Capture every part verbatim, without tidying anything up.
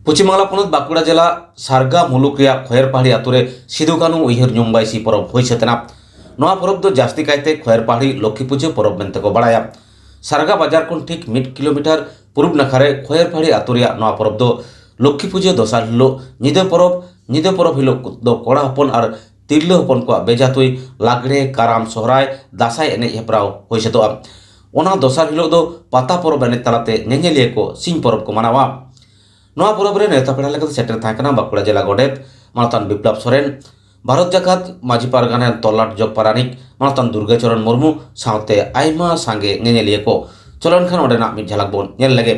ᱯᱚᱪᱷᱤᱢ ᱵᱟᱝᱞᱟ ᱯᱚᱱᱚᱛ ᱵᱟᱸᱠᱩᱲᱟ ᱡᱮᱞᱟ ᱥᱟᱨᱜᱟ ᱢᱩᱞᱩᱠ ᱨᱮᱭᱟᱜ ᱠᱷᱚᱭᱮᱨᱯᱟᱦᱟᱲᱤ ᱟᱛᱳ ᱨᱮ ᱥᱤᱫᱩ ᱠᱟᱹᱱᱦᱩ ᱩᱭᱦᱟᱹᱨ ᱧᱩᱢ ᱵᱟᱭᱥᱤ ᱯᱚᱨᱚᱵᱽ ᱦᱩᱭ ᱥᱟᱹᱛ ᱮᱱᱟ᱾ ᱱᱚᱣᱟ ᱯᱚᱨᱚᱵᱽ ᱫᱚ ᱡᱟᱹᱥᱛᱤ ᱠᱟᱭᱛᱮ ᱠᱷᱚᱭᱮᱨᱯᱟᱦᱟᱲᱤ ᱞᱚᱠᱠᱷᱤ ᱯᱩᱡᱟᱹ ᱯᱚᱨᱚᱵᱽ ᱢᱮᱱᱛᱮ ᱠᱚ ᱵᱟᱲᱟᱭᱟ᱾ ᱥᱟᱨᱜᱟ ᱵᱟᱡᱟᱨ ᱠᱷᱚᱱ ᱴᱷᱤᱠ ᱢᱤᱫ ᱠᱤᱞᱳᱢᱤᱴᱟᱨ ᱯᱩᱨᱩᱵ ᱱᱟᱠᱷᱟ ᱨᱮ ᱠᱷᱚᱭᱮᱨᱯᱟᱦᱟᱲᱤ ᱟᱛᱳ ᱨᱮᱭᱟᱜ ᱱᱚᱣᱟ ᱯᱚᱨᱚᱵᱽ ᱫᱚ ᱞᱚᱠᱠᱷᱤ ᱯᱩᱡᱟᱹ ᱫᱚᱥᱟᱨ ᱦᱤᱞᱳᱜ ᱧᱤᱫᱟᱹ ᱯᱚᱨᱚᱵᱽ, ᱧᱤᱫᱟᱹ ᱯᱚᱨᱚᱵᱽ ᱦᱤᱞᱳᱜ ᱫᱚ ᱠᱚᱲᱟ ᱦᱚᱯᱚᱱ ᱟᱨ ᱛᱤᱨᱞᱟᱹ ᱦᱚᱯᱚᱱ ᱠᱚᱣᱟᱜ ᱵᱮᱡᱷᱟ ᱛᱩᱧ, ᱞᱟᱜᱽᱲᱮ, ᱠᱟᱨᱟᱢ, ᱥᱚᱦᱨᱟᱭ, ᱫᱟᱸᱥᱟᱭ ᱮᱱᱮᱡ ᱦᱮᱯᱨᱟᱣ ᱦᱩᱭ ᱥᱟᱹᱛᱚᱜᱼᱟ᱾ ᱚᱱᱟ ᱫᱚᱥᱟᱨ ᱦᱤᱞᱳᱜ ᱫᱚ ᱯᱟᱛᱟ ᱯᱚᱨᱚᱵᱽ ᱮᱱᱮᱡ ᱛᱟᱞᱟᱛᱮ ᱧᱮᱧᱮᱞᱤᱭᱟᱹ ᱠᱚ ᱥᱤᱧ ᱯᱚᱨᱚᱵᱽ ᱠᱚ ᱢᱟᱱᱟᱣᱟ᱾ ᱱᱚᱣᱟ ᱯᱚᱨᱚᱵᱽ ᱨᱮ ᱱᱮᱣᱛᱟ ᱯᱮᱲᱟ ᱞᱮᱠᱟᱛᱮ ᱥᱮᱴᱮᱨ ᱛᱟᱦᱮᱸ ᱠᱟᱱᱟ ᱵᱟᱸᱠᱩᱲᱟ ᱡᱮᱞᱟ ᱜᱚᱰᱮᱛ ᱢᱟᱱᱚᱛᱟᱱ ᱵᱤᱯᱞᱚᱵ ᱥᱚᱨᱮᱱ, ᱵᱷᱟᱨᱚᱛ ᱡᱟᱠᱟᱛ ᱢᱟᱹᱡᱷᱤ ᱯᱟᱨᱜᱟᱱᱟ ᱨᱮᱱ ᱛᱚᱞᱞᱟᱴ ᱡᱚᱜᱽ ᱯᱟᱨᱟᱱᱤᱠ ᱢᱟᱱᱚᱛᱟᱱ ᱫᱩᱨᱜᱟᱪᱚᱨᱚᱱ ᱢᱩᱨᱢᱩ ᱥᱟᱶᱛᱮ ᱟᱭᱢᱟ ᱥᱟᱸᱜᱮ ᱧᱮᱧᱮᱞᱤᱭᱟᱹ ᱠᱚ᱾ ᱪᱚᱞᱚᱱ ᱠᱷᱟᱱ ᱚᱸᱰᱮᱱᱟᱜ ᱢᱤᱫ ᱡᱷᱟᱞᱟᱠ ᱵᱚᱱ ᱧᱮᱞ ᱞᱮᱜᱮ᱾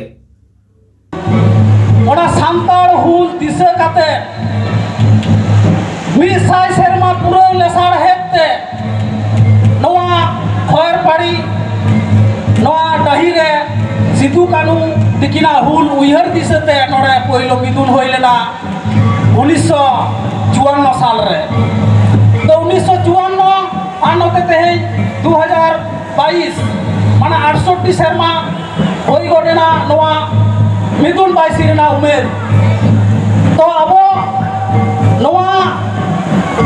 ᱚᱱᱟ ᱥᱟᱱᱛᱟᱲ ᱦᱩᱞ ᱫᱤᱥᱟᱹ ᱠᱟᱛᱮ ᱢᱤᱫ ᱥᱟᱭ ᱥᱮᱨᱢᱟ ᱯᱩᱨᱟᱹᱣ ᱞᱮᱥᱟᱲᱦᱮᱫ ᱛᱮ ᱱᱚᱣᱟ ᱠᱷᱚᱭᱮᱨᱯᱟᱲᱤ, ᱱᱚᱣᱟ ᱰᱟᱹᱦᱤ ᱨᱮ ᱥᱤᱫᱩ ᱠᱟᱹᱱᱦᱩ ᱛᱤᱠᱤᱱᱟᱜ ᱦᱩᱞ ᱩᱭᱦᱟᱹᱨ ᱫᱤᱥᱟᱹ ᱛᱮ ᱱᱚᱰᱮ ᱯᱳᱭᱞᱳ ᱢᱤᱫᱩᱱ ᱦᱩᱭ ᱞᱮᱱᱟ ᱩᱱᱤᱥᱥᱚ ᱪᱩᱣᱟᱱᱱᱚ ᱥᱟᱞ ᱨᱮ᱾ ᱛᱚ ᱩᱱᱤᱥᱥᱚ ᱪᱩᱣᱟᱱᱱᱚ ᱟᱨ ᱱᱚᱛᱮ ᱛᱮᱦᱮᱧ ᱫᱩ ᱦᱟᱡᱟᱨ ᱵᱟᱭᱤᱥ, ᱢᱟᱱᱮ ᱟᱴᱥᱚᱴᱴᱤ ᱥᱮᱨᱢᱟ ᱦᱩᱭ ᱜᱚᱫ ᱮᱱᱟ ᱱᱚᱣᱟ ᱢᱤᱫᱩᱱ ᱵᱟᱭᱥᱤ ᱨᱮᱱᱟᱜ ᱩᱢᱮᱨ᱾ ᱛᱚ ᱟᱵᱚ ᱱᱚᱣᱟ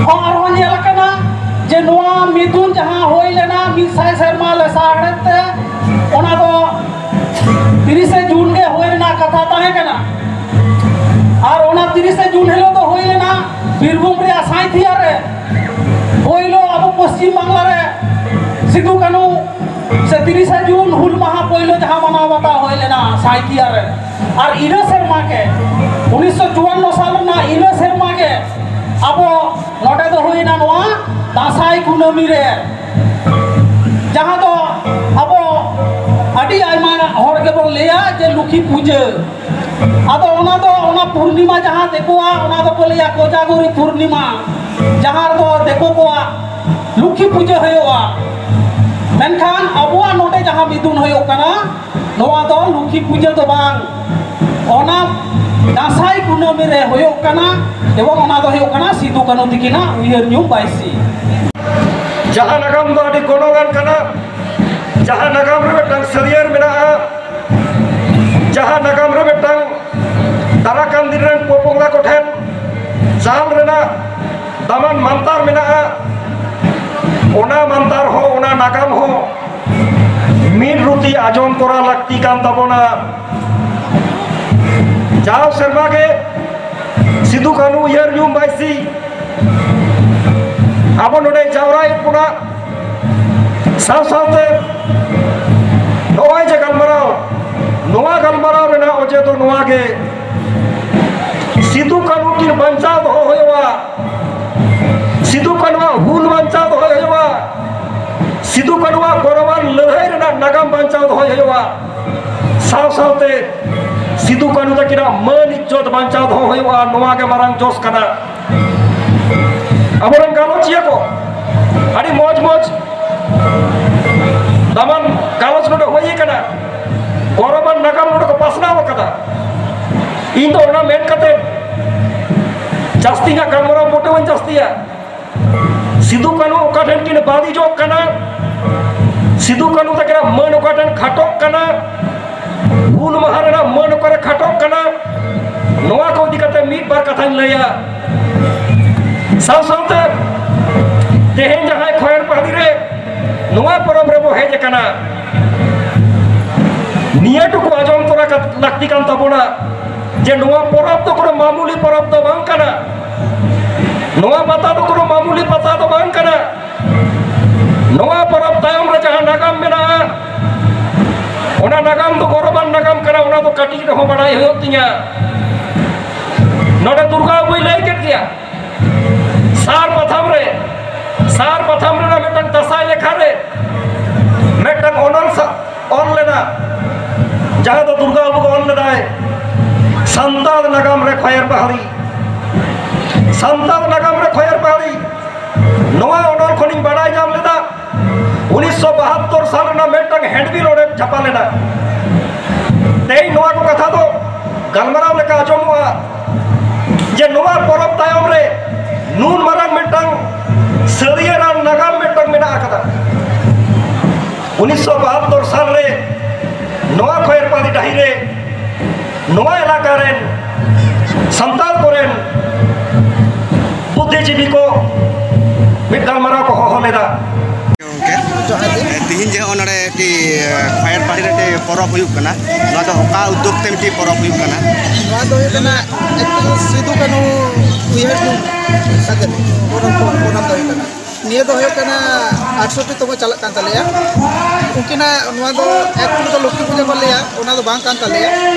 ᱦᱚᱸ ᱟᱨᱦᱚᱸ ᱧᱮᱞ ᱟᱠᱟᱱᱟ ᱡᱮ ᱱᱚᱣᱟ ᱢᱤᱫᱩᱱ ᱡᱟᱦᱟᱸ ᱦᱩᱭ ᱞᱮᱱᱟ ᱢᱤᱫ ᱥᱟᱭ ᱥᱮᱨᱢᱟ ᱞᱮᱥᱟᱲᱦᱮᱫ ᱛᱮ, ᱚᱱᱟ ᱫᱚ ᱛᱤᱨᱤᱥᱮ ᱡᱩᱱ ᱜᱮ ᱦᱩᱭ ᱨᱮᱱᱟᱜ ᱠᱟᱛᱷᱟ ᱛᱟᱦᱮᱸ ᱠᱟᱱᱟ᱾ ᱟᱨ ᱚᱱᱟ ᱛᱤᱨᱤᱥᱮ ᱡᱩᱱ ᱦᱤᱞᱳᱜ ᱫᱚ ᱦᱩᱭ ᱞᱮᱱᱟ ᱵᱤᱨᱵᱷᱩᱢ ᱨᱮᱭᱟᱜ ᱥᱟᱸᱭᱛᱷᱤᱭᱟ ᱨᱮ᱾ ᱯᱳᱭᱞᱳ ᱟᱵᱚ ᱯᱚᱥᱪᱤᱢ ᱵᱟᱝᱞᱟ ᱨᱮ ᱥᱤᱫᱩ ᱠᱟᱹᱱᱦᱩ ᱥᱮ ᱛᱤᱨᱤᱥᱟ ᱡᱩᱱ ᱦᱩᱞ ᱢᱟᱦᱟ ᱯᱳᱭᱞᱳ ᱡᱟᱦᱟᱸ ᱢᱟᱱᱟᱣ ᱵᱟᱛᱟᱣ ᱦᱩᱭ ᱞᱮᱱᱟ ᱥᱟᱸᱭᱛᱷᱤᱭᱟ ᱨᱮ᱾ ᱟᱨ ᱤᱱᱟᱹ ᱥᱮᱨᱢᱟ ᱜᱮ, ᱩᱱᱤᱥᱥᱚ ᱪᱩᱣᱟᱱᱱᱚ ᱥᱟᱞ ᱨᱮᱱᱟᱜ ᱤᱱᱟᱹ ᱥᱮᱨᱢᱟ ᱜᱮ ᱟᱵᱚ ᱱᱚᱰᱮ ᱫᱚ ᱦᱩᱭᱱᱟ ᱱᱚᱣᱟ ᱫᱟᱸᱥᱟᱭ ᱠᱩᱱᱟᱹᱢᱤ ᱨᱮ, ᱡᱟᱦᱟᱸ ᱫᱚ ᱟᱵᱚ ᱟᱹᱰᱤ ᱟᱭᱢᱟ ᱦᱚᱲ ᱜᱮᱵᱚᱱ ᱞᱟᱹᱭᱟ ᱡᱮ ᱞᱩᱠᱷᱤ ᱯᱩᱡᱟᱹ᱾ ᱟᱫᱚ ᱚᱱᱟ ᱫᱚ, ᱚᱱᱟ ᱯᱩᱨᱱᱤᱢᱟ ᱡᱟᱦᱟᱸ ᱫᱤᱠᱩᱣᱟᱜ, ᱚᱱᱟ ᱫᱚᱠᱚ ᱞᱟᱹᱭᱟ ᱠᱳᱡᱟᱜᱚᱨᱤ ᱯᱩᱨᱱᱤᱢᱟ, ᱡᱟᱦᱟᱸ ᱨᱮᱫᱚ ᱫᱤᱠᱩ ᱠᱚᱣᱟᱜ ᱞᱩᱠᱷᱤ ᱯᱩᱡᱟᱹ ᱦᱩᱭᱩᱜᱼᱟ᱾ ᱢᱮᱱᱠᱷᱟᱱ ᱟᱵᱚᱣᱟᱜ ᱱᱚᱰᱮ ᱡᱟᱦᱟᱸ ᱢᱤᱫᱩᱱ ᱦᱩᱭᱩᱜ ᱠᱟᱱᱟ, ᱱᱚᱣᱟ ᱫᱚ ᱞᱩᱠᱷᱤ ᱯᱩᱡᱟᱹ ᱫᱚ ᱵᱟᱝ, ᱚᱱᱟ ᱫᱟᱸᱥᱟᱭ ᱠᱩᱱᱟᱹᱢᱤ ᱨᱮ ᱦᱩᱭᱩᱜ ᱠᱟᱱᱟ᱾ ᱮᱵᱚᱝ ᱚᱱᱟ ᱫᱚ ᱦᱩᱭᱩᱜ ᱠᱟᱱᱟ ᱥᱤᱫᱩ ᱠᱟᱹᱱᱦᱩ ᱛᱤᱠᱤᱱᱟᱜ ᱩᱭᱦᱟᱹᱨ ᱧᱩᱢ ᱵᱟᱭᱥᱤ᱾ ᱡᱟᱦᱟᱸ ᱱᱟᱜᱟᱢ ᱫᱚ ᱟᱹᱰᱤ ᱜᱚᱱᱚᱝᱟᱱ ᱠᱟᱱᱟ, ᱡᱟᱦᱟᱸ ᱱᱟᱜᱟᱢ ᱨᱮ ᱢᱤᱫᱴᱟᱝ ᱥᱟᱹᱨᱭᱟᱹᱲ ᱢᱮᱱᱟᱜᱼᱟ, ᱡᱟᱦᱟᱸ ᱱᱟᱜᱟᱢ ᱨᱮ ᱢᱤᱫᱴᱟᱝ ᱫᱟᱨᱟ ᱠᱟᱱ ᱫᱤᱱ ᱨᱮᱱ ᱯᱚᱯᱚᱝᱲᱟ ᱠᱚᱴᱷᱮᱱ ᱪᱟᱞ ᱨᱮᱱᱟᱜ ᱫᱟᱢᱟᱱ ᱢᱟᱱᱛᱟᱨ ᱢᱮᱱᱟᱜᱼᱟ᱾ ᱚᱱᱟ ᱢᱟᱱᱛᱟᱨ ᱦᱚᱸ, ᱚᱱᱟ ᱱᱟᱜᱟᱢ ᱦᱚᱸ ᱢᱤᱫ ᱨᱩᱛᱤ ᱟᱸᱡᱚᱢ ᱛᱚᱨᱟ ᱞᱟᱹᱠᱛᱤ ᱠᱟᱱ ᱛᱟᱵᱚᱱᱟ᱾ ᱡᱟᱣ ᱥᱮᱨᱢᱟ ᱜᱮ ᱥᱤᱫᱩ ᱠᱟᱹᱱᱦᱩ ᱩᱭᱦᱟᱹᱨ ᱧᱩᱢ ᱵᱟᱭᱥᱤ ᱟᱵᱚ ᱱᱚᱰᱮ ᱡᱟᱣᱨᱟᱭᱮᱫ ᱵᱚᱱᱟ᱾ ᱥᱟᱶ ᱥᱟᱶᱛᱮ ᱱᱚᱜᱼᱚᱭ ᱡᱮ ᱜᱟᱞᱢᱟᱨᱟᱣ, ᱱᱚᱣᱟ ᱜᱟᱞᱢᱟᱨᱟᱣ ᱨᱮᱱᱟᱜ ᱚᱡᱮ ᱫᱚ ᱱᱚᱣᱟ ᱜᱮ, ᱥᱤᱫᱩ ᱠᱟᱹᱱᱦᱩ ᱠᱤᱱ ᱵᱟᱧᱪᱟᱣ ᱫᱚᱦᱚ ᱦᱩᱭᱩᱜᱼᱟ᱾ ᱥᱤᱫᱩ ᱠᱟᱹᱱᱦᱩᱣᱟᱜ ᱦᱩᱞ ᱵᱟᱧᱪᱟᱣ ᱫᱚᱦᱚᱭ ᱦᱩᱭᱩᱜᱼᱟ᱾ ᱥᱤᱫᱩ ᱠᱟᱹᱱᱦᱩᱣᱟᱜ ᱜᱚᱨᱚᱵᱟᱱ ᱞᱟᱹᱲᱦᱟᱹᱭ ᱨᱮᱱᱟᱜ ᱱᱟᱜᱟᱢ ᱵᱟᱧᱪᱟᱣ ᱫᱚᱦᱚᱭ ᱦᱩᱭᱩᱜᱼᱟ᱾ ᱥᱟᱶ ᱥᱟᱶᱛᱮ ᱥᱤᱫᱩ ᱠᱟᱹᱱᱦᱩ ᱛᱟᱹᱠᱤᱱᱟᱜ ᱢᱟᱹᱱ ᱤᱡᱽᱡᱚᱛ ᱵᱟᱧᱪᱟᱣ ᱫᱚᱦᱚ ᱦᱩᱭᱩᱜᱼᱟ᱾ ᱱᱚᱣᱟ ᱜᱮ ᱢᱟᱨᱟᱝ ᱡᱚᱥ ᱠᱟᱱᱟ᱾ ᱟᱵᱚᱨᱮᱱ ᱜᱟᱞᱚᱪᱤᱭᱟᱹ ᱠᱚ ᱟᱹᱰᱤ ᱢᱚᱡᱽ ᱢᱚᱡᱽ ᱫᱟᱢᱟᱱ ᱜᱟᱞᱚᱪ ᱱᱚᱰᱮ ᱦᱩᱭ ᱟᱠᱟᱱᱟ, ᱜᱚᱨᱚᱵᱟᱱ ᱱᱟᱜᱟᱢ ᱱᱚᱰᱮ ᱠᱚ ᱯᱟᱥᱱᱟᱣ ᱟᱠᱟᱫᱟ᱾ ᱤᱧ ᱫᱚ ᱚᱱᱟ ᱢᱮᱱ ᱠᱟᱛᱮ ᱡᱟᱹᱥᱛᱤ ᱧᱚᱜ ᱜᱟᱞᱢᱟᱨᱟᱣ ᱢᱚᱴᱮ ᱵᱟᱹᱧ ᱡᱟᱹᱥᱛᱤᱭᱟ᱾ ᱥᱤᱫᱩ ᱠᱟᱹᱱᱦᱩ ᱚᱠᱟ ᱴᱷᱮᱱ ᱠᱤᱱ ᱵᱟᱹᱫᱤᱡᱚᱜ ᱠᱟᱱᱟ, ᱥᱤᱫᱩ ᱠᱟᱹᱱᱦᱩ ᱛᱟᱹᱠᱤᱱᱟᱜ ᱢᱟᱹᱱ ᱚᱠᱟ ᱴᱷᱮᱱ ᱠᱷᱟᱴᱚᱜ ᱠᱟᱱᱟ, ᱦᱩᱞ ᱢᱟᱦᱟ ᱨᱮᱱᱟᱜ ᱢᱟᱹᱱ ᱚᱠᱟᱨᱮ ᱠᱷᱟᱴᱚᱜ ᱠᱟᱱᱟ, ᱱᱚᱣᱟ ᱠᱚ ᱤᱫᱤ ᱠᱟᱛᱮ ᱢᱤᱫ ᱵᱟᱨ ᱠᱟᱛᱷᱟᱧ ᱞᱟᱹᱭᱟ᱾ ᱥᱟᱶ ᱥᱟᱶᱛᱮ ᱛᱮᱦᱮᱧ ᱡᱟᱦᱟᱸᱭ ᱠᱷᱚᱭᱮᱨ ᱯᱟᱦᱟᱲᱤ ᱨᱮ ᱱᱚᱣᱟ ᱯᱚᱨᱚᱵᱽ ᱨᱮᱵᱚ ᱦᱮᱡ ᱟᱠᱟᱱᱟ, ᱱᱤᱭᱟᱹ ᱴᱩᱠᱩ ᱟᱸᱡᱚᱢ ᱛᱚᱨᱟ ᱠᱟᱛ-, ᱞᱟᱹᱠᱛᱤ ᱠᱟᱱ ᱛᱟᱵᱚᱱᱟ ᱡᱮ ᱱᱚᱣᱟ ᱯᱚᱨᱚᱵᱽ ᱫᱚ ᱠᱳᱱᱳ ᱢᱟᱢᱩᱞᱤ ᱯᱚᱨᱚᱵᱽ ᱫᱚ ᱵᱟᱝ ᱠᱟᱱᱟ᱾ ᱱᱚᱣᱟ ᱯᱟᱛᱟ ᱫᱚ ᱠᱳᱱᱳ ᱢᱟᱢᱩᱞᱤ ᱯᱟᱛᱟ ᱫᱚ ᱵᱟᱝ ᱠᱟᱱᱟ᱾ ᱱᱚᱣᱟ ᱯᱚᱨᱚᱵᱽ ᱛᱟᱭᱚᱢ ᱨᱮ ᱡᱟᱦᱟᱸ ᱱᱟᱜᱟᱢ ᱢᱮᱱᱟᱜᱼᱟ, ᱚᱱᱟ ᱱᱟᱜᱟᱢ ᱫᱚ ᱜᱚᱨᱚᱵᱟᱱ ᱱᱟᱜᱟᱢ ᱠᱟᱱᱟ, ᱚᱱᱟ ᱫᱚ ᱠᱟᱹᱴᱤᱡ ᱨᱮᱦᱚᱸ ᱵᱟᱲᱟᱭ ᱦᱩᱭᱩᱜ ᱛᱤᱧᱟ᱾ ᱱᱚᱰᱮ ᱫᱩᱨᱜᱟ ᱵᱟᱹᱵᱩᱭ ᱞᱟᱹᱭ ᱠᱮᱫ ᱜᱮᱭᱟ, ᱥᱟᱨ ᱯᱟᱛᱷᱟᱢ ᱨᱮ, ᱥᱟᱨ ᱯᱟᱛᱷᱟᱢ ᱨᱮᱱᱟᱜ ᱢᱤᱫᱴᱟᱝ ᱫᱟᱸᱥᱟᱭ ᱞᱮᱠᱷᱟ ᱨᱮ ᱢᱤᱫᱴᱟᱝ ᱚᱱᱚᱞ ᱥᱟ-, ᱚᱞ ᱞᱮᱱᱟ, ᱡᱟᱦᱟᱸ ᱫᱚ ᱫᱩᱨᱜᱟ ᱵᱟᱹᱵᱩ ᱜᱮ ᱚᱞ ᱞᱮᱫᱟᱭ, ᱥᱟᱱᱛᱟᱲ ᱱᱟᱜᱟᱢ ᱨᱮ ᱠᱷᱚᱭᱮᱨ ᱯᱟᱦᱟᱲᱤ, ᱥᱟᱱᱛᱟᱲ ᱱᱟᱜᱟᱢ ᱨᱮ ᱠᱷᱚᱭᱮᱨ ᱯᱟᱦᱟᱲᱤ᱾ ᱱᱚᱣᱟ ᱚᱱᱚᱞ ᱠᱷᱚᱱᱤᱧ ᱵᱟᱰᱟᱭ ᱧᱟᱢ ᱞᱮᱫᱟ, ᱩᱱᱤᱥᱥᱚ ᱵᱟᱦᱟᱛᱛᱚᱨ ᱥᱟᱞ ᱨᱮᱱᱟᱜ ᱢᱤᱫᱴᱟᱝ ᱦᱮᱸᱰᱵᱤᱞ ᱚᱸᱰᱮ ᱪᱷᱟᱯᱟ ᱞᱮᱱᱟ᱾ ᱛᱮᱦᱮᱧ ᱱᱚᱣᱟ ᱠᱚ ᱠᱟᱛᱷᱟ ᱫᱚ ᱜᱟᱞᱢᱟᱨᱟᱣ ᱞᱮᱠᱟ ᱟᱸᱡᱚᱢᱚᱜᱼᱟ ᱡᱮ ᱱᱚᱣᱟ ᱯᱚᱨᱚᱵᱽ ᱛᱟᱭᱚᱢ ᱨᱮ ᱱᱩᱱ ᱢᱟᱨᱟᱝ ᱢᱤᱫᱴᱟᱝ ᱥᱟᱹᱨᱤᱭᱟᱱᱟᱜ ᱱᱟᱜᱟᱢ ᱢᱤᱫᱴᱟᱝ ᱢᱮᱱᱟᱜ ᱟᱠᱟᱫᱟ᱾ ᱩᱱᱤᱥᱥᱚ ᱵᱟᱦᱟᱛᱛᱚᱨ ᱥᱟᱞ ᱨᱮ ᱱᱚᱣᱟ ᱠᱷᱚᱭᱮᱨᱯᱟᱲᱤ ᱰᱟᱹᱦᱤ ᱨᱮ ᱱᱚᱣᱟ ᱮᱞᱟᱠᱟ ᱨᱮᱱ ᱥᱟᱱᱛᱟᱲ ᱠᱚᱨᱮᱱ ᱵᱩᱫᱽᱫᱷᱤᱡᱤᱵᱤ ᱠᱚ ᱢᱤᱫ ᱜᱟᱞᱢᱟᱨᱟᱣ ᱠᱚ ᱦᱚᱦᱚ ᱞᱮᱫᱟ᱾ ᱜᱚᱢᱠᱮ, ᱡᱚᱦᱟᱨ ᱜᱮ᱾ ᱛᱤᱦᱤᱧ ᱡᱮ ᱦᱚᱸᱜᱼᱚ ᱱᱚᱰᱮ ᱢᱤᱫᱴᱤᱡ, ᱮ, ᱠᱷᱚᱭᱮᱨ ᱯᱟᱹᱲᱤ ᱨᱮ ᱢᱤᱫᱴᱤᱡ ᱯᱚᱨᱚᱵᱽ ᱦᱩᱭᱩᱜ ᱠᱟᱱᱟ, ᱱᱚᱣᱟ ᱫᱚ ᱚᱠᱟ ᱩᱫᱽᱫᱳᱜᱽ ᱛᱮ ᱢᱤᱫᱴᱤᱡ ᱯᱚᱨᱚᱵᱽ ᱦᱩᱭᱩᱜ ᱠᱟᱱᱟ? ᱱᱚᱣᱟ ᱫᱚ ᱦᱩᱭᱩᱜ ᱠᱟᱱᱟ ᱮᱠᱪᱩᱭᱮᱞᱤ ᱥᱤᱫᱩ ᱠᱟᱹᱱᱦᱩ ᱩᱭᱦᱟᱹᱨ ᱫᱤᱱ ᱠᱟᱛᱮ ᱯᱚᱨᱚᱵᱽ ᱫᱚ ᱦᱩᱭᱩᱜ ᱠᱟᱱᱟ᱾ ᱱᱤᱭᱟᱹ ᱫᱚ ᱦᱩᱭᱩᱜ ᱠᱟᱱᱟ ᱟᱴᱥᱚᱴᱤ ᱛᱚᱢᱚ ᱪᱟᱞᱟᱜ ᱠᱟᱱ ᱛᱟᱞᱮᱭᱟ᱾ ᱩᱱᱠᱤᱱᱟᱜ ᱱᱚᱣᱟ ᱫᱚ ᱮᱠᱪᱩᱭᱮᱞᱤ ᱫᱚ ᱞᱚᱠᱠᱷᱤ ᱯᱩᱡᱟᱹ ᱠᱚ ᱞᱟᱹᱭᱟ, ᱚᱱᱟ ᱫᱚ ᱵᱟᱝ ᱠᱟᱱ ᱛᱟᱞᱮᱭᱟ᱾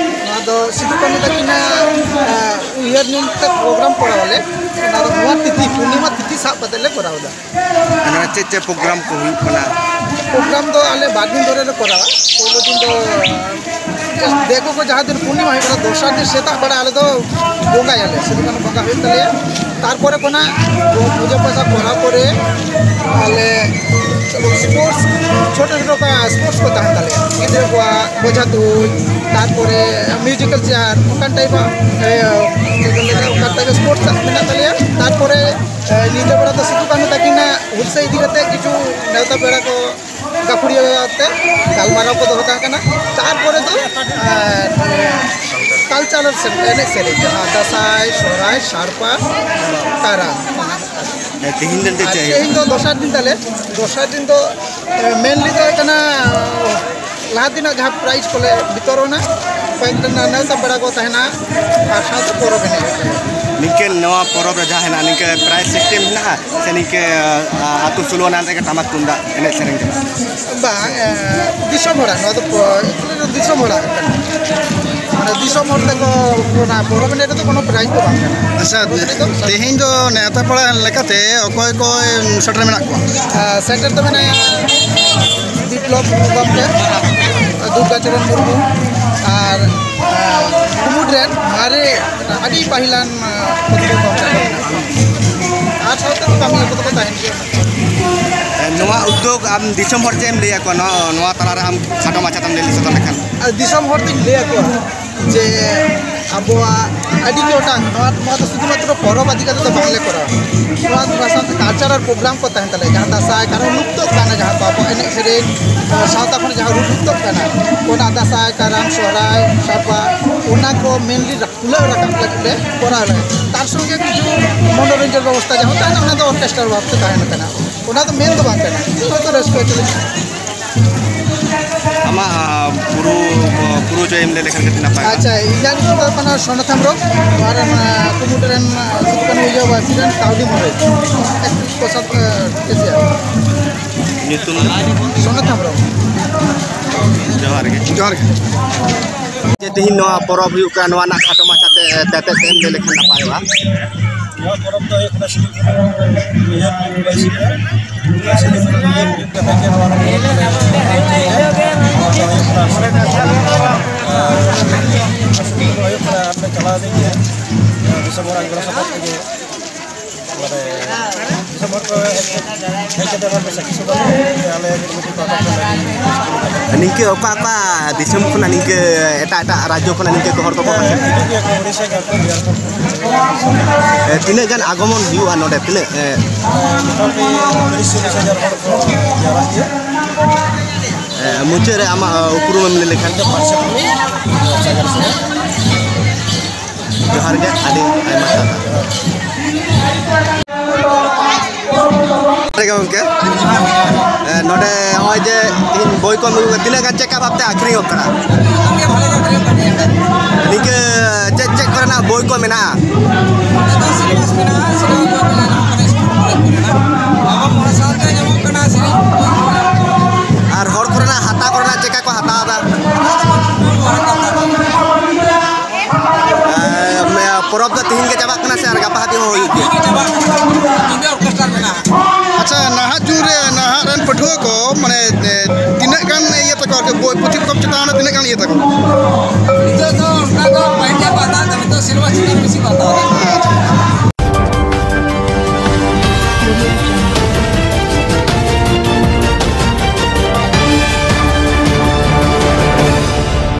ᱱᱚᱣᱟ ᱫᱚ ᱥᱤᱫᱩ ᱠᱟᱹᱱᱦᱩ ᱛᱟᱹᱠᱤᱱᱟᱜ, ᱮ, ᱩᱭᱦᱟᱹᱨ ᱧᱩᱢ ᱛᱮ ᱯᱨᱳᱜᱨᱟᱢ ᱠᱚᱨᱟᱣ ᱟᱞᱮ᱾ ᱚᱱᱟ ᱫᱚ ᱱᱚᱣᱟ ᱛᱤᱛᱷᱤ, ᱯᱩᱨᱱᱤᱢᱟ ᱛᱤᱛᱷᱤ ᱥᱟᱵ ᱠᱟᱛᱮ ᱞᱮ ᱠᱚᱨᱟᱣ ᱮᱫᱟ᱾ ᱟᱨ ᱱᱚᱰᱮ ᱪᱮᱫ ᱪᱮᱫ ᱯᱨᱳᱜᱨᱟᱢ ᱠᱚ ᱦᱩᱭᱩᱜ ᱠᱟᱱᱟ? ᱯᱨᱳᱜᱨᱟᱢ ᱫᱚ ᱟᱞᱮ ᱵᱟᱨ ᱫᱤᱱ ᱫᱷᱚᱨᱮ ᱞᱮ ᱠᱚᱨᱟᱣᱟ᱾ ᱯᱳᱭᱞᱳ ᱫᱤᱱ ᱫᱚ ᱫᱤᱠᱩ ᱠᱚ ᱡᱟᱦᱟᱸ ᱫᱤᱱ ᱯᱩᱨᱱᱤᱢᱟ ᱦᱩᱭᱩᱜ ᱠᱟᱱᱟ, ᱫᱚᱥᱟᱨ ᱫᱤᱱ ᱥᱮᱛᱟᱜ ᱵᱮᱲᱟ ᱟᱞᱮ ᱫᱚ ᱵᱚᱸᱜᱟᱭᱟᱞᱮ, ᱥᱤᱫᱩ ᱠᱟᱹᱱᱦᱩ ᱵᱚᱸᱜᱟ ᱦᱩᱭᱩᱜ ᱛᱟᱞᱮᱭᱟ᱾ ᱛᱟᱨᱯᱚᱨᱮ ᱠᱷᱚᱱᱟᱜ ᱯᱩᱡᱟᱹ ᱯᱟᱥᱟ ᱠᱚᱨᱟᱣ ᱯᱚᱨᱮ ᱟᱞᱮ ᱥᱯᱳᱨᱴᱥ, ᱪᱷᱳᱴᱳ ᱪᱷᱳᱴᱳ ᱥᱯᱳᱨᱴᱥ ᱠᱚ ᱛᱟᱦᱮᱱ ᱛᱟᱞᱮᱭᱟ, ᱜᱤᱫᱽᱨᱟᱹ ᱠᱚᱣᱟᱜ ᱵᱚᱡᱷᱟ ᱛᱩᱧ, ᱛᱟᱨᱯᱚᱨᱮ ᱢᱤᱣᱡᱤᱠᱮᱞ ᱪᱮᱭᱟᱨ, ᱚᱱᱠᱟᱱ ᱴᱟᱭᱤᱯ ᱟᱜ, ᱮ, ᱪᱮᱫ ᱠᱚ ᱞᱟᱹᱭᱟ, ᱚᱱᱠᱟᱱ ᱴᱟᱭᱤᱯ ᱥᱯᱳᱨᱴᱥ ᱢᱮᱱᱟᱜ ᱛᱟᱞᱮᱭᱟ᱾ ᱛᱟᱨᱯᱚᱨᱮ, ᱮ, ᱧᱤᱫᱟᱹ ᱵᱮᱲᱟ ᱫᱚ ᱥᱤᱫᱩ ᱠᱟᱹᱱᱦᱩ ᱛᱟᱹᱠᱤᱱᱟᱜ ᱦᱩᱞᱥᱟᱹᱭ ᱤᱫᱤ ᱠᱟᱛᱮ ᱠᱤᱪᱷᱩ ᱱᱮᱣᱛᱟ ᱯᱮᱲᱟ ᱠᱚ ᱜᱟᱹᱠᱷᱩᱲᱤᱭᱟᱹ ᱟᱛᱮ ᱜᱟᱞᱢᱟᱨᱟᱣ ᱠᱚ ᱫᱚᱦᱚ ᱠᱟᱜ ᱠᱟᱱᱟ᱾ ᱛᱟᱨᱯᱚᱨᱮ ᱫᱚ, ᱟᱨ, ᱠᱟᱞᱪᱟᱨᱟᱞ ᱥᱮ-, ᱮᱱᱮᱡ ᱥᱮᱨᱮᱧ, ᱡᱟᱦᱟᱸ ᱫᱟᱸᱥᱟᱭ, ᱥᱚᱦᱨᱟᱭ, ᱥᱟᱲᱯᱟ, ᱠᱟᱨᱟᱢ᱾ ᱦᱮᱸ, ᱛᱮᱦᱮᱧ ᱫᱚ ᱮᱱᱛᱮᱫ ᱟᱨ ᱪᱮᱫ ᱦᱩᱭᱩᱜᱼᱟ? ᱛᱮᱦᱮᱧ ᱫᱚ ᱫᱚᱥᱟᱨ ᱫᱤᱱ ᱛᱟᱞᱮ, ᱫᱚᱥᱟᱨ ᱫᱤᱱ ᱫᱚ, ᱮ, ᱢᱮᱱᱞᱤ ᱫᱚ ᱦᱩᱭᱩᱜ ᱠᱟᱱᱟ, ᱞᱟᱦᱟ ᱫᱤᱱᱟᱜ ᱡᱟᱦᱟᱸ ᱯᱨᱟᱭᱤᱡᱽ ᱠᱚᱞᱮ ᱵᱤᱛᱚᱨᱚᱱᱟ, ᱠᱚᱭᱮᱠ ᱫᱤᱱ ᱱᱮᱣᱛᱟ ᱯᱮᱲᱟ ᱠᱚ ᱛᱟᱦᱮᱱᱟ, ᱟᱨ ᱥᱟᱶᱛᱮ ᱯᱚᱨᱚᱵᱽ ᱮᱱᱮᱡ ᱦᱩᱭᱩᱜ ᱠᱟᱱᱟ᱾ ᱱᱤᱝᱠᱟᱹ ᱱᱚᱣᱟ ᱯᱚᱨᱚᱵᱽ ᱨᱮ ᱡᱟᱦᱟᱸ ᱦᱮᱱᱟᱜᱼᱟ, ᱱᱤᱝᱠᱟᱹ ᱯᱨᱟᱭᱤᱡᱽ ᱥᱤᱥᱴᱮᱢ ᱦᱮᱱᱟᱜᱼᱟ ᱥᱮ ᱱᱤᱝᱠᱟᱹ, ᱟ, ᱟᱹᱛᱩ ᱥᱳᱞᱳ ᱟᱱᱟ ᱨᱮᱜᱮ ᱴᱟᱢᱟᱠ ᱛᱩᱢᱫᱟᱜ ᱮᱱᱮᱡ ᱥᱮᱨᱮᱧ ᱠᱟᱱᱟ? ᱵᱟᱝ, ᱮ, ᱫᱤᱥᱚᱢ ᱦᱚᱲᱟᱜ, ᱱᱚᱣᱟ ᱫᱚ ᱯᱚ-, ᱫᱤᱥᱚᱢ ᱦᱚᱲᱟᱜ ᱠᱟᱱᱟ᱾ ᱢᱟᱱᱮ ᱫᱤᱥᱚᱢ ᱦᱚᱲ ᱛᱮᱠᱚ ᱚᱱᱟ ᱯᱚᱨᱚᱵᱽ ᱮᱱᱮᱡ ᱨᱮᱫᱚ ᱠᱳᱱᱳ ᱯᱨᱟᱭᱤᱡᱽ ᱫᱚ ᱵᱟᱝ ᱠᱟᱱᱟ᱾ ᱟᱪᱪᱷᱟ, ᱯᱨᱚᱛᱤᱴᱤ ᱫᱚ ᱛᱮᱦᱮᱧ ᱫᱚ ᱱᱮᱣᱛᱟ ᱯᱮᱲᱟ ᱞᱮᱠᱟᱛᱮ ᱚᱠᱚᱭ ᱠᱚ ᱥᱮᱴᱮᱨ ᱢᱮᱱᱟᱜ ᱠᱚᱣᱟ? ᱟ, ᱥᱮᱴᱮᱨ ᱫᱚ ᱢᱮᱱᱟᱭᱟ ᱵᱤᱯᱞᱚᱵ ᱜᱚᱢᱠᱮ, ᱫᱩᱨᱜᱟᱪᱚᱨᱚᱱ ᱢᱩᱨᱢᱩ, ᱟᱨ, ᱟ, ᱠᱩᱢᱩᱫ ᱨᱮᱱ ᱢᱟᱨᱮ ᱟᱹᱰᱤ ᱯᱟᱹᱦᱤᱞᱟᱱ, ᱟ, ᱯᱟᱹᱴᱷᱩᱣᱟᱹ ᱜᱚᱢᱠᱮ ᱠᱚ ᱢᱮᱱᱟᱜ ᱠᱚᱣᱟ᱾ ᱟᱨ ᱥᱟᱶᱛᱮ ᱠᱟᱹᱢᱤᱭᱟᱹ ᱠᱚᱫᱚ ᱠᱚ ᱛᱟᱦᱮᱱ ᱜᱮᱭᱟ᱾ ᱱᱚᱣᱟ ᱩᱫᱽᱫᱳᱜᱽ ᱟᱢ ᱫᱤᱥᱚᱢ ᱦᱚᱲ ᱪᱮᱫ ᱮᱢ ᱞᱟᱹᱭ ᱟᱠᱚᱣᱟ? ᱱᱚᱣᱟ, ᱱᱚᱣᱟ ᱛᱟᱞᱟᱨᱮ ᱟᱢ ᱠᱷᱟᱴᱚ ᱢᱟᱪᱷᱟ ᱛᱮᱢ ᱞᱟᱹᱭ ᱥᱚᱫᱚᱨ ᱞᱮᱠᱷᱟᱱ? ᱟᱨ ᱫᱤᱥᱚᱢ ᱦᱚᱲ ᱫᱚᱧ ᱞᱟᱹᱭ ᱟᱠᱚᱣᱟ ᱡᱮ ᱟᱵᱚᱣᱟᱜ ᱟᱹᱰᱤ ᱜᱚᱴᱟᱝ ᱱᱚᱣᱟ, ᱱᱚᱣᱟ ᱫᱚ ᱥᱩᱫᱷᱩᱢᱟᱛᱨᱚ ᱯᱚᱨᱚᱵᱽ ᱤᱫᱤ ᱠᱟᱛᱮ ᱫᱚ ᱵᱟᱝᱞᱮ ᱠᱚᱨᱟᱣᱟ᱾ ᱱᱚᱣᱟ, ᱱᱚᱣᱟ ᱥᱟᱶᱛᱮ ᱠᱟᱞᱪᱟᱨᱟᱞ ᱯᱨᱳᱜᱨᱟᱢ ᱠᱚ ᱛᱟᱦᱮᱱ ᱛᱟᱞᱮᱭᱟ, ᱡᱟᱦᱟᱸ ᱫᱟᱸᱥᱟᱭ, ᱠᱟᱨᱟᱢ ᱞᱩᱯᱛᱚᱜ ᱠᱟᱱᱟ, ᱡᱟᱦᱟᱸ ᱠᱚ ᱟᱵᱚ ᱮᱱᱮᱡ ᱥᱮᱨᱮᱧ, ᱟᱸ, ᱥᱟᱶᱛᱟ ᱠᱷᱚᱱ ᱡᱟᱦᱟᱸ ᱨᱩ ᱞᱩᱯᱛᱚᱜ ᱠᱟᱱᱟ, ᱚᱱᱟ ᱫᱟᱸᱥᱟᱭ, ᱠᱟᱨᱟᱢ, ᱥᱚᱦᱨᱟᱭ, ᱥᱟᱲᱯᱟ, ᱚᱱᱟ ᱠᱚ ᱢᱮᱱᱞᱤ ᱛᱩᱞᱟᱹᱣ ᱨᱟᱠᱟᱵ ᱞᱟᱹᱜᱤᱫ ᱞᱮ ᱠᱚᱨᱟᱣ ᱞᱮᱫᱟ᱾ ᱛᱟᱨ ᱥᱚᱸᱜᱮ ᱠᱤᱪᱷᱩ ᱢᱚᱱᱳᱨᱚᱧᱡᱚᱱ ᱵᱮᱵᱚᱥᱛᱷᱟ ᱡᱟᱦᱟᱸ ᱛᱟᱦᱮᱱᱟ, ᱚᱱᱟ ᱫᱚ ᱚᱨᱠᱮᱥᱴᱨᱟ ᱵᱷᱟᱵᱽ ᱛᱮ ᱛᱟᱦᱮᱱ ᱠᱟᱱᱟ᱾ ᱚᱱᱟ ᱫᱚ ᱢᱮᱱ ᱫᱚ ᱵᱟᱝ ᱠᱟᱱᱟ, ᱦᱚᱭᱛᱳ ᱨᱟᱹᱥᱠᱟᱹ ᱦᱚᱪᱚ ᱞᱟᱹᱜᱤᱫ᱾ ᱟᱢᱟᱜ ᱯᱩᱨᱩ ᱯᱩᱨᱩ ᱡᱚᱭᱮᱢ ᱞᱟᱹᱭ ᱞᱮᱠᱷᱟᱱ ᱠᱟᱹᱴᱤᱡ ᱱᱟᱯᱟᱭ ᱠᱚᱜᱼᱟ᱾ ᱟᱪᱪᱷᱟ, ᱤᱧᱟᱹᱜ ᱧᱩᱛᱩᱢ ᱫᱚ ᱠᱟᱱᱟ ᱥᱚᱱᱟᱛ ᱦᱮᱢᱵᱨᱚᱢ᱾ ᱱᱚᱣᱟ ᱨᱮᱱ ᱠᱩᱢᱩᱴ ᱨᱮᱱ ᱥᱤᱫᱩ ᱠᱟᱹᱱᱦᱩ ᱩᱭᱦᱟᱹᱨ ᱵᱟᱹᱥᱤ ᱨᱮᱱ ᱠᱟᱹᱣᱰᱤ ᱢᱩᱨᱟᱹᱭ᱾ ᱯᱨᱚᱥᱟᱫᱽ ᱠᱮᱥᱤᱭᱟᱨ᱾ ᱧᱩᱛᱩᱢ ᱫᱚ? ᱥᱚᱱᱟᱛ ᱦᱮᱢᱵᱨᱚᱢ᱾ ᱡᱚᱦᱟᱨ ᱜᱮ᱾ ᱡᱚᱦᱟᱨ ᱜᱮ᱾ ᱡᱮ ᱛᱮᱦᱮᱧ ᱱᱚᱣᱟ ᱯᱚᱨᱚᱵᱽ ᱦᱩᱭᱩᱜ ᱠᱟᱱᱟ, ᱱᱚᱣᱟ ᱨᱮᱱᱟᱜ ᱠᱷᱟᱴᱚ ᱢᱟᱪᱷᱟᱛᱮ ᱛᱮᱛᱮᱫ ᱮᱢ ᱞᱟᱹᱭ ᱞᱮᱠᱷᱟᱱ ᱱᱟᱯᱟᱭᱚᱜᱼᱟ᱾ ᱱᱚᱣᱟ ᱯᱚᱨᱚᱵᱽ ᱫᱚ ᱦᱩᱭᱩᱜ ᱠᱟᱱᱟ ᱥᱤᱫᱩ ᱠᱟᱹᱱᱦᱩ ᱩᱭᱦᱟᱹᱨ ᱫᱤᱵᱚᱥ ᱠᱟᱱᱟ᱾ ᱥᱤᱫᱩ ᱠᱟᱹᱱᱦᱩ ᱩᱭᱦᱟᱹᱨ ᱠᱟᱛᱮ ᱜᱮ ᱱᱚᱣᱟ ᱯᱚᱨᱚᱵᱽ ᱫᱚᱞᱮ ᱢᱟᱱᱟᱣ ᱦᱚᱪᱚᱭᱮᱫᱟ᱾ ᱱᱚᱣᱟ ᱫᱚ ᱦᱩᱭᱩᱜ ᱠᱟᱱᱟ ᱥᱤᱫᱩ ᱠᱟᱹᱱᱦᱩ ᱦᱩᱭᱩᱜ ᱠᱟᱱᱟ, ᱟᱨ ᱞᱮ ᱪᱟᱞᱟᱣ ᱤᱫᱤᱜ ᱜᱮᱭᱟ᱾ ᱫᱤᱥᱚᱢ ᱦᱚᱲᱟᱜ ᱜᱚᱲᱚ ᱥᱚᱯᱚᱦᱚᱫ ᱛᱮᱜᱮ ᱢᱟᱱᱮ ᱫᱤᱥᱚᱢ ᱦᱚᱲ ᱠᱚ ᱦᱮᱡ ᱠᱟᱛᱮ ᱱᱚᱣᱟ ᱠᱚ ᱥᱟᱹᱠᱷᱤ ᱥᱚᱵᱷᱟ ᱞᱟᱹᱜᱤᱫ ᱟᱞᱮ ᱠᱚᱢᱤᱴᱤ ᱯᱟᱦᱴᱟ ᱠᱷᱚᱱ ᱟᱹᱰᱤ ᱨᱟᱹᱥᱠᱟᱹ ᱞᱮ ᱵᱩᱡᱷᱟᱹᱣᱟ᱾ ᱱᱤᱝᱠᱟᱹ ᱚᱠᱟ ᱚᱠᱟ ᱫᱤᱥᱚᱢ ᱠᱷᱚᱱᱟᱜ ᱱᱤᱝᱠᱟᱹ ᱮᱴᱟᱜ ᱮᱴᱟᱜ ᱨᱟᱡᱽᱡᱚ ᱠᱷᱚᱱᱟᱜ ᱱᱤᱝᱠᱟᱹ ᱠᱚ ᱦᱚᱲ ᱠᱚᱠᱚ ᱦᱮᱸ, ᱦᱤᱡᱩᱜ ᱜᱮᱭᱟ ᱠᱚ, ᱩᱲᱤᱥᱥᱟ, ᱡᱷᱟᱲᱠᱷᱚᱸᱰ, ᱵᱤᱦᱟᱨ ᱠᱷᱚᱱ᱾ ᱮ, ᱛᱤᱱᱟᱹᱜ ᱜᱟᱱ ᱟᱜᱚᱢᱚᱱ ᱦᱩᱭᱩᱜᱼᱟ ᱱᱚᱰᱮ? ᱛᱤᱱᱟᱹᱜ, ᱮ, ᱢᱚᱴᱟᱢᱩᱴᱤ ᱛᱤᱨᱤᱥ ᱪᱚᱞᱞᱤᱥ ᱦᱟᱡᱟᱨ ᱦᱚᱲ ᱠᱚ ᱡᱟᱣᱨᱟᱜ ᱜᱮᱭᱟ᱾ ᱮ, ᱢᱩᱪᱟᱹᱫ ᱨᱮ ᱟᱢᱟᱜ, ᱮ, ᱩᱯᱨᱩᱢ ᱮᱢ ᱞᱟᱹᱭ ᱞᱮᱠᱷᱟᱱ? ᱤᱧ ᱫᱚ ᱯᱟᱨᱥᱮᱞ ᱠᱟᱹᱱᱟᱹᱧ, ᱥᱟᱜᱟᱨ ᱥᱚᱨᱮᱱ᱾ ᱡᱚᱦᱟᱨ ᱜᱮ, ᱟᱹᱰᱤ ᱟᱭᱢᱟ ᱥᱟᱨᱦᱟᱣ᱾ ᱡᱚᱦᱟᱨ ᱜᱮ ᱜᱚᱢᱠᱮ᱾ ᱮ, ᱱᱚᱰᱮ ᱱᱚᱜᱼᱚᱭ ᱡᱮ ᱛᱤᱦᱤᱧ ᱵᱳᱭ ᱠᱚ ᱟᱹᱜᱩ ᱠᱟᱫᱟ, ᱛᱤᱱᱟᱹᱜ ᱜᱟᱱ ᱪᱮᱫ ᱞᱮᱠᱟ ᱵᱷᱟᱵᱛᱮ ᱟᱹᱠᱷᱨᱤᱧᱚᱜ ᱠᱟᱱᱟ? ᱱᱤᱝᱠᱟᱹ ᱪᱮᱫ ᱪᱮᱫ ᱠᱚᱨᱮᱱᱟᱜ ᱵᱳᱭ ᱠᱚ ᱢᱮᱱᱟᱜᱼᱟ? ᱱᱚᱰᱮ ᱫᱚ ᱥᱤᱞᱮᱵᱟᱥ ᱢᱮᱱᱟᱜᱼᱟ, ᱥᱤᱞᱮᱵᱟᱥ ᱵᱳᱭ ᱠᱚ ᱢᱮᱱᱟᱜᱼᱟ, ᱱᱚᱣᱟ ᱠᱚᱨᱮ ᱥᱠᱩᱞ ᱠᱚᱨᱮ ᱠᱚ ᱢᱮᱱᱟᱜᱼᱟ᱾ ᱟᱵᱚ ᱢᱚᱬᱮ ᱥᱟᱞ ᱛᱮ ᱧᱟᱢᱚᱜ ᱠᱟᱱᱟ ᱥᱮᱨᱮᱧ ᱵᱳᱭ ᱠᱚ ᱢᱮᱱᱟᱜᱼᱟ᱾ ᱟᱨ ᱦᱚᱲ ᱠᱚᱨᱮᱱᱟᱜ ᱦᱟᱛᱟᱣ ᱠᱚᱨᱮᱱᱟᱜ ᱪᱮᱫ ᱞᱮᱠᱟ ᱠᱚ ᱦᱟᱛᱟᱣ ᱮᱫᱟ? ᱦᱟᱛᱟᱣ ᱫᱚ ᱵᱟᱹᱱᱩᱜ ᱠᱚᱣᱟ, ᱦᱟᱛᱟᱣ ᱫᱚ᱾ ᱮ, ᱯᱚᱨᱚᱵᱽ ᱫᱚ ᱛᱤᱦᱤᱧ ᱜᱮ ᱪᱟᱵᱟᱜ ᱠᱟᱱᱟ ᱥᱮ ᱟᱨ ᱜᱟᱯᱟ ᱦᱟᱹᱵᱤᱡ ᱦᱚᱸ ᱦᱩᱭᱩᱜ ᱜᱮᱭᱟ? ᱧᱤᱫᱟᱹ ᱚᱨᱠᱮᱥᱴᱟᱨ ᱢᱮᱱᱟᱜᱼᱟ᱾ ᱟᱪᱪᱷᱟ, ᱱᱟᱦᱟᱜ ᱡᱩᱜᱽ ᱨᱮ, ᱱᱟᱦᱟᱜ ᱨᱮᱱ ᱯᱟᱹᱴᱷᱩᱣᱟᱹ ᱠᱚ, ᱢᱟᱱᱮ, ᱮ, ᱛᱤᱱᱟᱹᱜ ᱜᱟᱱ ᱤᱭᱟᱹ ᱛᱟᱠᱚ ᱟᱨᱠᱤ, ᱵᱳᱭ ᱯᱩᱛᱷᱤ ᱯᱚᱛᱚᱵ ᱪᱮᱛᱟᱱ ᱨᱮ ᱛᱤᱱᱟᱹᱜ ᱜᱟᱱ ᱤᱭᱟᱹ ᱛᱟᱠᱚ? ᱱᱤᱛᱚᱜ ᱫᱚ ᱚᱱᱠᱟ ᱫᱚ ᱯᱟᱹᱦᱤᱞ ᱡᱟᱦᱟᱸ ᱠᱚ ᱦᱟᱛᱟᱣ ᱮᱫᱟ, ᱱᱤᱛᱚᱜ ᱥᱤᱞᱮᱵᱟᱥ ᱪᱮᱛᱟᱱ ᱨᱮ ᱵᱮᱥᱤ ᱠᱚ ᱦᱟᱛᱟᱣ ᱮᱫᱟ᱾